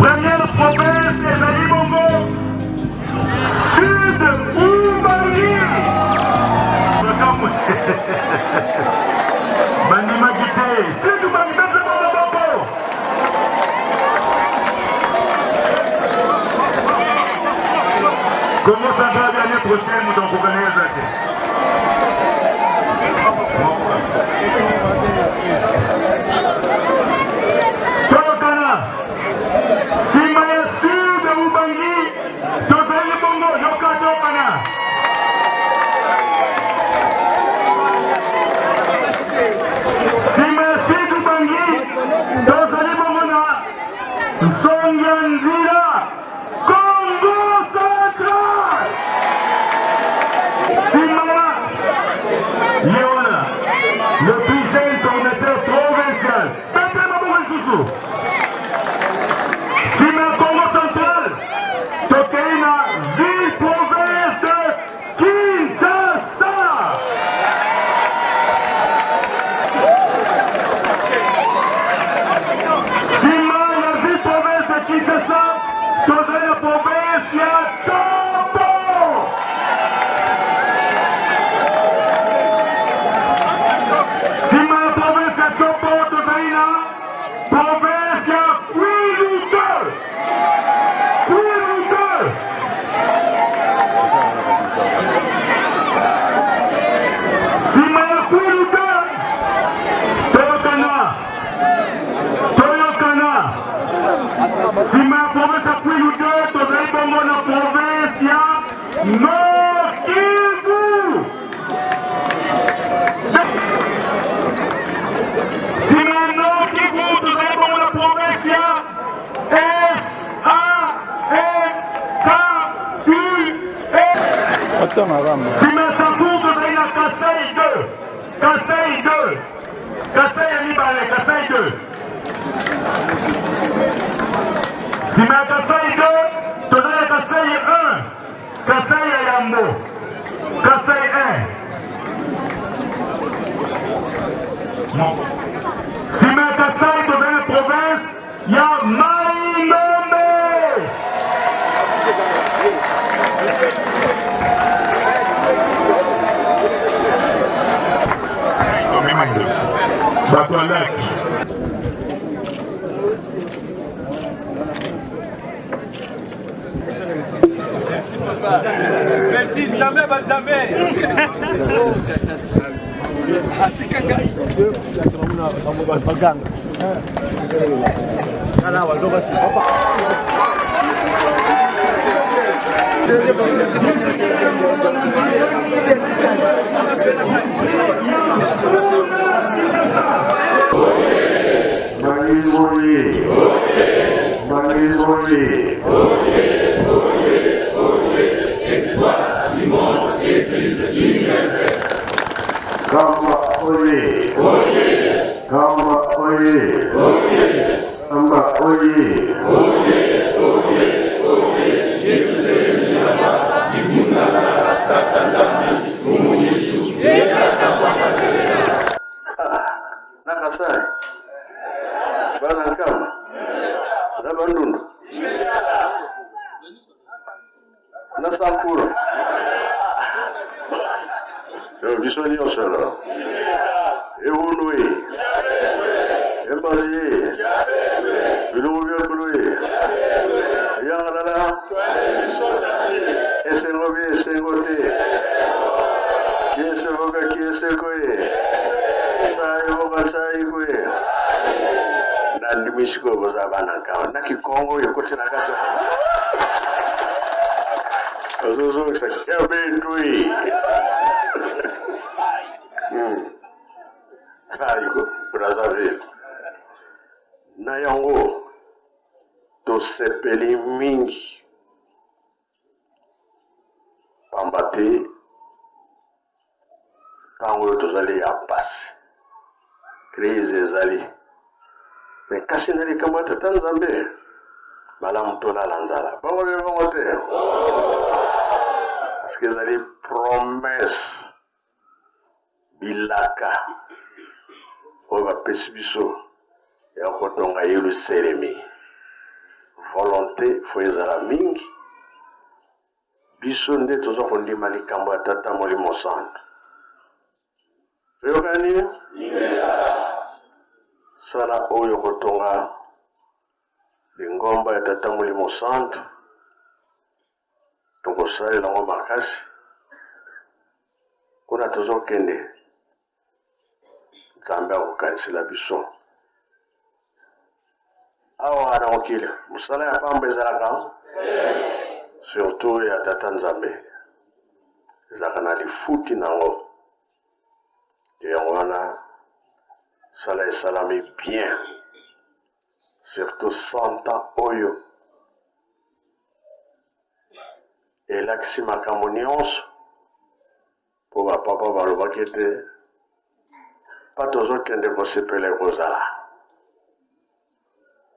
Première province ezali bongo Sud Ubangi. Bandimaki te. Sud Ubangi bete maboko. Congo central année prochaine moto akokana eza te. Tokana nsima ya sud Ubangi tozali bongo yoka tokana nsima ya sud Ubangi tozali bongo na nsongi ya nzila Congo Central nsima ye wana le plus jeune coordinateur provincial bete maboko lisusu nsima ya Congo Central tokei na ville province de Kinshasa. Nsima ya ville province ya Kinshasa, tozali na province ya Tshopo. Nsima ya province ya Tshopo, tozali na province ya Kwilu 2. Kwilu 2. Nsima ya Kwilu 2, toyokana, toyokana. Nsima ya province ya Kwilu 2, tozali bongo na province ya Nord Kivu. Nsima ya Nord Kivu, tozali bongo na province ya S A N K U E. Nsima ya Sankuru, tozali na Kasai 2. Kasai 2. Kasai ya mibale, Kasai 2. Nsima ya Kasai 2, tozali na Kasai 1. Kasai ya yambo. Kasai 1. Nsima ya Kasai, tozali na province ya Mai-Ndombe. Bato ya laki. Merci Nzambe ba Nzambe. Atika ngai. Baganga. Bangui Bangui Bangui Kamba oye Kamba oye Kamba oye Na Kasai bana Nkamba na Bandundu na Sankuru yo biso nyonso lo ewunu ye embazi ye biloko byakulu ye yangalala esengo bi esengo te kiesekoka kieseko ye sayiboka sayikwe nandimi sikoyo boza bana nkamba na kikongo ekoti na kati ozozongisa yabetwi sayiko Brazzaville na yango tosepeli mingi pamba te ntango oyo tozali ya mpasi, crise ezali me kasi na likambo ya tata Nzambe malamu tolala nzala bongo be bongo te parce que ezali promesse bilaka oyo bapesi biso ya kotonga Yelusalemi. Volonte fo ezala mingi. Biso nde toza kondima likambo ya Tata Molimo Santu. Toyokani? Sala oyo kotonga lingomba ya Tata Molimo Santu, tokosalela yango makasi. Kuna tozokende, Nzambe akokanisela biso. Awa na mokili, mosala ya pamba ezalaka, surtout ya Tata Nzambe, ezalaka na lifuti nango. Yango wana sala esalami bien, surtout 100 ans oyo elakisi makambo nyonso. Mpo ba papa balobaki ete pa tozokende kosepela ekozala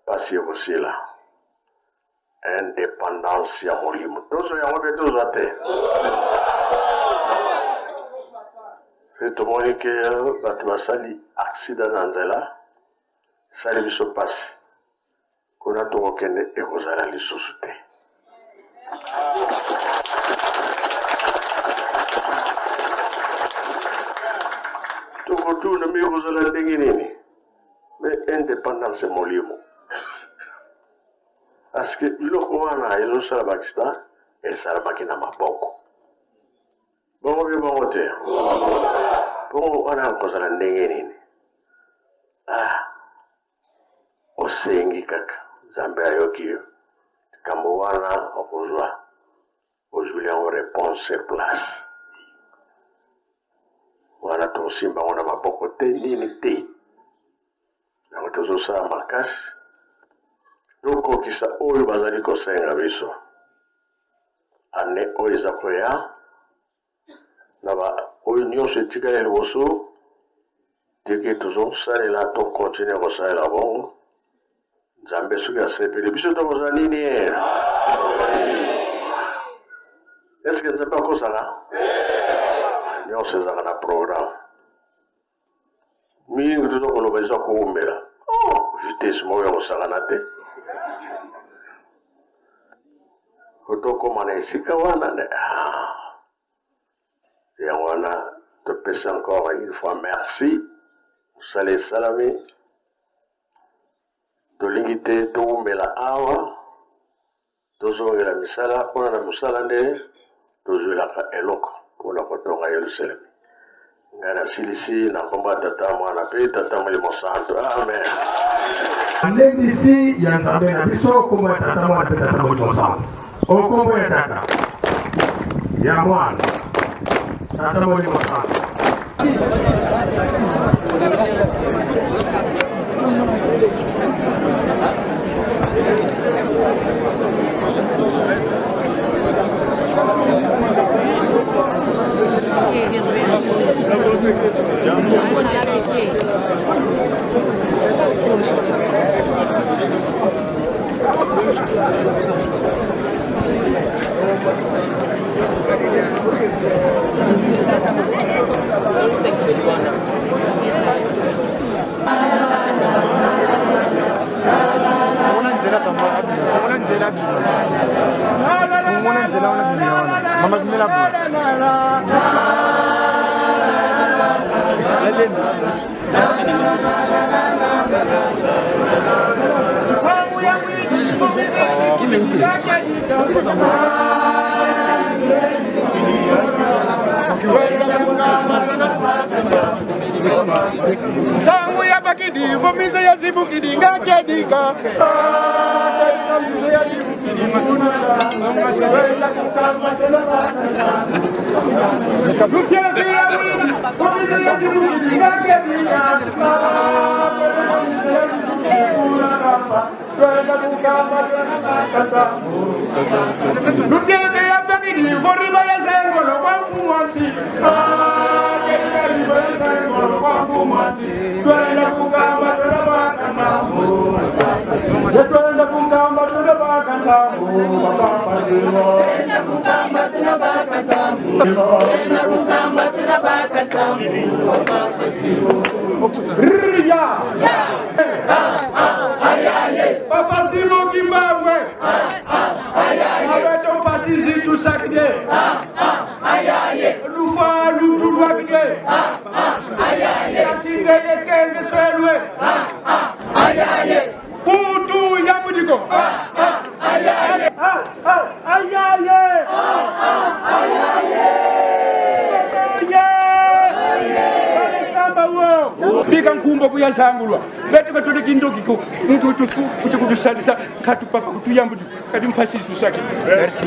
pasi ekosila. Independance ya molimo tozwa yango mpe tozwa te. Se tomoni ke bato basali accident na nzela, esali biso pasi. Kuna tokokende ekozala lisusu te. Tokotuna me ekozala ndenge nini? Me independance molimo. Parce que biloko wana ezosala ba accident esalamaki na maboko. Bongo mpe bongo te. Bongo wana ekozala ndenge nini? Ah, Osengi kaka, Nzambe ayoki yo. Likambo wana okozwa, ozwili yango reponse sur place. Wana tokosimba yango na maboko te, nini te. Yango tozosala makasi tokokisa oyo bazali kosenga biso. Ane oyo eza koya na ba oyo nyonso etikali liboso ndenge tozosalela to continue kosalela bongo. Nzambe soki asepeli biso tokozala nini? Eske Nzambe akozala? Nyonso ezalaka na programme. Mingi toza koloba eza kowumela, oh, vitesse moko ya kosakana te tokoma na esika wana. Ah. Yango wana topesi encore une fois merci. Mosala esalami, tolingi te towumela awa, tozongela misala mpona na mosala nde tozwelaka eloko mpona kotonga Yerusalemi. Ngai nasilisi na nkombo ya Tata, Mwana mpe Tata Molimo Santu. Amen. Alendisi ya Nzambe na biso, nkombo ya Tata, Mwana mpe Tata Molimo Santu. O nkombo ya Tata, ya Mwana, Tata Molimo Santu. Sangu ya bakidi vomize ya zibukidi ngakedika Twenda kukamba tunabaka ntambo papa zimo. Twenda kukamba tunabaka ntambo. Twenda kukamba tunabaka ntambo papa zimo. Riya. Papa Simo Kimbangwe. Abeto tusakide. Lufa lutulwakide. Katsinge yekenge swelwe. Kutu yamudiko. Ayaye. Ayaye. Bika nkumba kuyasangulwa betuka tole kindokiko muntu tufu kuti kutusalisa katupapa kutuyambuti kati mpasi tusaki. Merci.